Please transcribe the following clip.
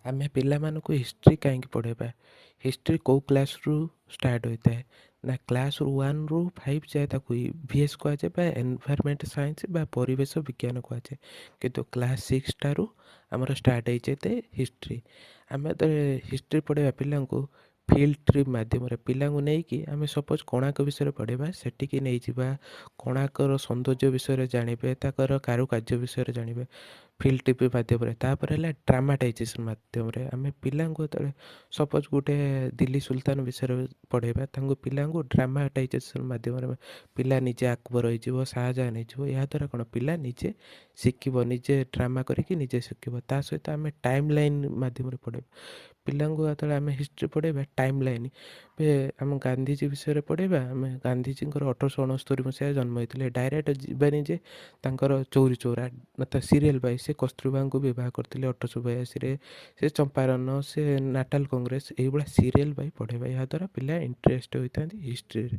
ଆମେ ପିଲାମାନଙ୍କୁ ହିଷ୍ଟ୍ରି କାହିଁକି ପଢ଼ାଇବା? ହିଷ୍ଟ୍ରି କେଉଁ କ୍ଲାସ୍ରୁ ଷ୍ଟାର୍ଟ ହୋଇଥାଏ ନା କ୍ଲାସ୍ 1ରୁ 5 ଯାଏ ତାକୁ ଇଭିଏସ୍ କୁହାଯାଏ ବା ଏନଭାଇରନମେଣ୍ଟ ସାଇନ୍ସ ବା ପରିବେଶ ବିଜ୍ଞାନ କୁହାଯାଏ। କିନ୍ତୁ କ୍ଲାସ୍ 6 ଠାରୁ ଆମର ଷ୍ଟାର୍ଟ ହେଇଯାଇଥାଏ ହିଷ୍ଟ୍ରି। ଆମେ ଯେତେବେଳେ ହିଷ୍ଟ୍ରି ପଢ଼ାଇବା ପିଲାଙ୍କୁ ଫିଲ୍ଡ ଟ୍ରିପ୍ ମାଧ୍ୟମରେ ପିଲାଙ୍କୁ ନେଇକି ଆମେ ସପୋଜ୍ କୋଣାର୍କ ବିଷୟରେ ପଢ଼ାଇବା, ସେଠିକି ନେଇଯିବା, କୋଣାର୍କର ସୌନ୍ଦର୍ଯ୍ୟ ବିଷୟରେ ଜାଣିବେ, ତାଙ୍କର କାରୁକାର୍ଯ୍ୟ ବିଷୟରେ ଜାଣିବେ ଫିଲ୍ଡ ଟ୍ରିପ୍ ମାଧ୍ୟମରେ। ତାପରେ ହେଲା ଡ୍ରାମାଟାଇଜେସନ୍ ମାଧ୍ୟମରେ ଆମେ ପିଲାଙ୍କୁ ଯେତେବେଳେ ସପୋଜ୍ ଗୋଟେ ଦିଲ୍ଲୀ ସୁଲତାନ ବିଷୟରେ ପଢ଼ାଇବା, ତାଙ୍କୁ ପିଲାଙ୍କୁ ଡ୍ରାମାଟାଇଜେସନ୍ ମାଧ୍ୟମରେ ପିଲା ନିଜେ ଆକବର ହେଇଯିବ, ଶାହଜାହାନ ହେଇଯିବ। ଏହାଦ୍ୱାରା କ'ଣ ପିଲା ନିଜେ ଶିଖିବ, ନିଜେ ଡ୍ରାମା କରିକି ନିଜେ ଶିଖିବ। ତା ସହିତ ଆମେ ଟାଇମ୍ ଲାଇନ୍ ମାଧ୍ୟମରେ ପଢ଼ାଇବା ପିଲାଙ୍କୁ। ଯେତେବେଳେ ଆମେ ହିଷ୍ଟ୍ରି ପଢ଼ାଇବା ଟାଇମ୍ ଲାଇନ୍, ଆମ ଗାନ୍ଧିଜୀ ବିଷୟରେ ପଢ଼ାଇବା, ଆମେ ଗାନ୍ଧିଜୀଙ୍କର 1869 ମସିହାରେ ଜନ୍ମ ହେଇଥିଲେ, ଡାଇରେକ୍ଟ ଯିବାନି ଯେ ତାଙ୍କର ଚୌରି ଚୌରା, ତା ସିରିଏଲ୍ ବାଇ ସେ କସ୍ତୁରବାଙ୍କୁ ବିବାହ କରିଥିଲେ 1882ରେ, ସେ ଚମ୍ପାରନ, ସେ ନାଟାଲ କଂଗ୍ରେସ, ଏଇଭଳିଆ ସିରିଏଲ୍ ବାଇ ପଢ଼ାଇବା। ଏହାଦ୍ୱାରା ପିଲା ଇଣ୍ଟରେଷ୍ଟ ହୋଇଥାନ୍ତି ହିଷ୍ଟ୍ରିରେ।